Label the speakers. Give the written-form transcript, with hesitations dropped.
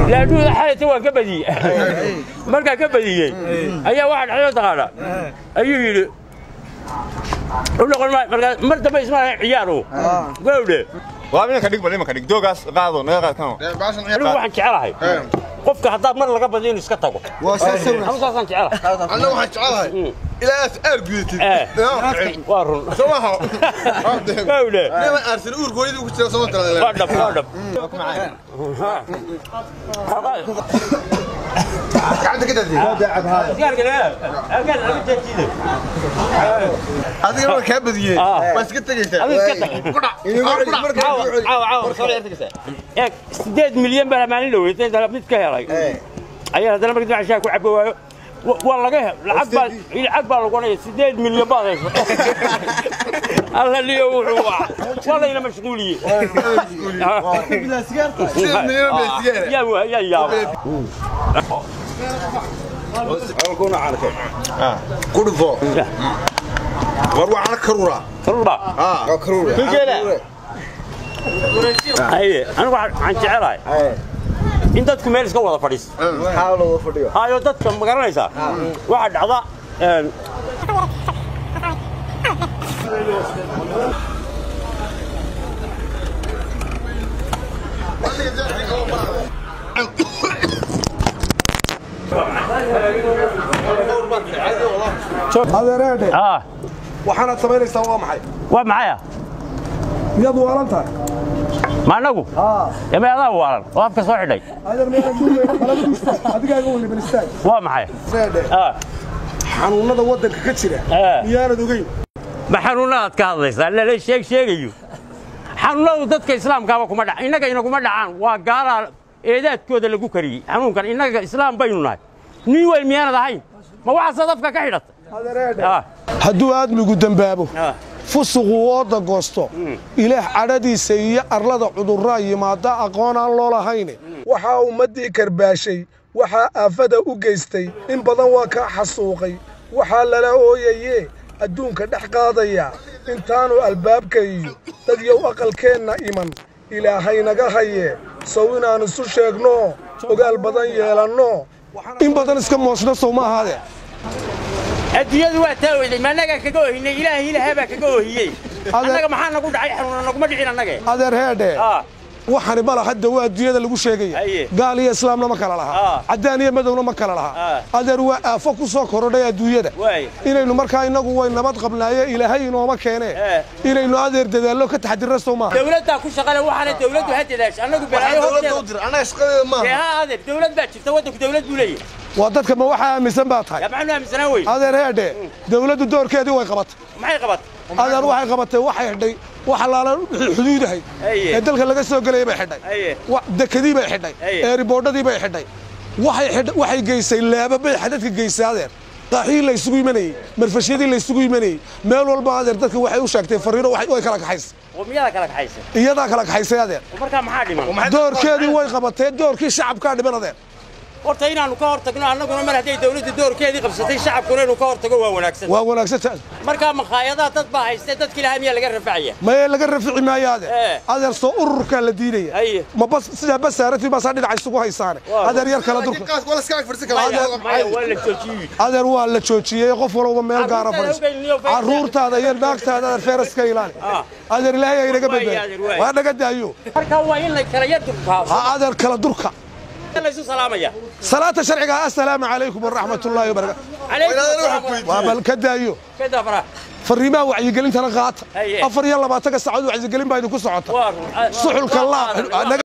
Speaker 1: Laadhuuda xalayta waan ka badiyey. Markaa ka badiyey ayaa waxaa dhacday taqaana ayuu yidhi u noqon maayo. Markaa mar dambe isma lahayn ciyaaru gowdhe.
Speaker 2: Waa imanka dhig, bal imanka dhig doogaas qaado, naga qaad kano.
Speaker 1: Anigu waxaan jecelahay qofka haddaa mar laga badiyo inuu iska tago. Anu saasaan jecelahay.
Speaker 3: Anna waxaan jecelahay ilaa aad aar gudatid.
Speaker 1: Waa run.
Speaker 3: Soo maaha?
Speaker 1: Gowdhe.
Speaker 3: Niman aarsan uurkooyadii ku jira soo tala.
Speaker 1: Waa dhab, waa dhab.
Speaker 3: Gacanta ka daadiye. Adiga marka kaa badiyey waa iska tegaysaa.
Speaker 1: Adiga iska tag. Eeg, 8 milyan baa maalin dhaweysay inta mid ka helay ayaa haddana markii dib cashaa ku cabo waayo. Waa laga hel lacag baa, lacag baa lagu oranaya 8 milyan baad hayso. Alla liyo wuxuu waa layna mashquuliyey.
Speaker 3: 8 milyan baa sigaara.
Speaker 1: Yaa waa yaa yaaba.
Speaker 3: Ku dhufo war, waxaana karuura.
Speaker 1: Karuura.
Speaker 3: Karuura.
Speaker 1: Haye, anigu waxaan jecelahay in dadku meel iska wada fadhiisto. Hayo, dadka ma garanaysaa waxaa dhacda
Speaker 4: Adeereedhe.
Speaker 1: Ah.
Speaker 4: Waxaanaad samaynaysaa waa maxay?
Speaker 1: Waa maxaya?
Speaker 4: Miyaad waalan tahay?
Speaker 1: Ma anagu ema adaa waalan oo afka soo xidhay?
Speaker 4: Adeer, meelaan duugayna kala duusta adigaaga weliban istaag.
Speaker 1: Waa maxay?
Speaker 4: Adeereedhe, xanuunnada waddanka ka jira miyaanad ogeyn?
Speaker 1: Ma xanuunadaad ka hadlaysaa? Lala sheeg sheegayo xanuunadu dadka islaamkaaba kuma dhac, innaga inaguma dhacaan. Waa gaalaa eedaadkooda lagu kariyey xanuunkan. Innaga islaam baynu nahay. Nin weyn miyaanad ahayn? Ma waxaasaad afka ka xidhatay?
Speaker 4: Adeereedhe, hadduu aadmigu dembaabo, fusuqu ooda goosto, Ilaah cadhadiisa iyo arlada cudurraa yimaada aqoon aan loo lahayne. Waxaa ummaddii karbaashay, waxaa aafada u geystay in badan, waa kaa xasuuqay. Waxaa lala ooyayee adduunka dhex qaadaya intaanu albaabka iyo dadyow aqalkeenna iman. Ilaahay naga hayee, sow inaan isu sheegno, ogaal badan yeelanno, in badan iska moosno, sow ma ahaadee?
Speaker 1: Adduunyadu waa taa oyday. Ma annagaa kaga ohinay? Ilaahay ilaahaa baa kaga ohiyey. Annaga maxaa nagu dhacay? Xanuuna naguma dhicin annage.
Speaker 4: Adeer heedhe, waxani ma laha dawa adduunyada lagu sheegaya. Gaal iyo islaamna ma kala laha, caddaan iyo madowna ma kala laha. Adeer, waa aafo ku soo korodhay adduunyada. Inaynu markaa innagu way nabad qabnaaye, Ilaahay inooma keenee, inaynu adeer dadaallo ka taxadirna, sow maaha?
Speaker 1: Dawladdaa ku shaqale waxaana dawladdu ha dadaasho. Annagu balaayo
Speaker 3: dawladda u
Speaker 1: horteeda
Speaker 3: dir, annaga shaqadeeda maaha.
Speaker 1: Dee ha adeer, dawlad baa jirta, waddanku dawlad buu leeyahay.
Speaker 4: Waa dadka ma waxaa aaminsan baa tahay?
Speaker 1: Yaa maxaanu aaminsanaan wey?
Speaker 4: Adeer heedhe, dawladdu doorkeedii way qabatay.
Speaker 1: Maxay qabatay?
Speaker 4: Adeer, waxay qabatay, waxay xidhay wax allaala wixii xuduudahay ee dalka laga soo gelayay bay xidhay. Dekadii bay xidhay, eeriboodhadii bay xidhay, waxay xidhay, waxay geysay laaba bay xadadka geysay adeer, qaaxihii la isugu imanayey, marfashyadii la isugu imanayey, meel walba adeer dadka waxay u sheegtay fariino, way kala kaxaysay.
Speaker 1: Qowmiyada kala kaxaysa?
Speaker 4: Iyadaa kala kaxaysay adeer.
Speaker 1: Markaa maxaa dhiman?
Speaker 4: Doorkeedii way qabatee, doorkii shacabkaa dhiman adeer.
Speaker 1: Horta inaannu ka hor tagno annaguna mar hadday dawladdu doorkeedii qabsatay, shacabkuna inuu ka hor tago waa wanaagsan.
Speaker 4: Waa wanaagsan.
Speaker 1: Markaa makhaayadaha dad baa haystee, dadka ilaahay miyaa laga rafacaya?
Speaker 4: Maye, laga rafici maayo adeer. Adeer, soo ururkaa la diidaya ma bas sidaa basaaratii baasaa dhinaca isugu haysaane adeer, yar kala durka.
Speaker 3: Qaas wala iska ag fadhiisan kara.
Speaker 1: Maya, waa la joojiyey.
Speaker 4: Adeer, waa la joojiyey. Qof walba meel gaara
Speaker 1: Carruurtaada
Speaker 4: fadhiiso.
Speaker 1: hogeyniyo fayraska.
Speaker 4: Carruurtaada iyo naagtaada adeer fayraska ilaali. Adeer, Ilaahay ha inaga
Speaker 1: Waay,
Speaker 4: badbaado.
Speaker 1: adeer, waay.
Speaker 4: Waa naga daayo.
Speaker 1: Markaa waa in la kala yar durkaa.
Speaker 4: Ha adeer, kala durka.
Speaker 1: Laysu salaamaya.
Speaker 4: Salaata sharciga, assalaamu calaykum waraxmat ullaahi wabarakaatu.
Speaker 1: Calaykum
Speaker 3: Waa
Speaker 1: asalaam.
Speaker 4: Waa bal ka daayo.
Speaker 1: Kada fara.
Speaker 4: Fariimaha wacyigelintana qaata.
Speaker 1: Haye.
Speaker 4: 24-ka saacadood wacyigelin baa idinku socota.
Speaker 1: Waa run.
Speaker 4: Suxulka laa.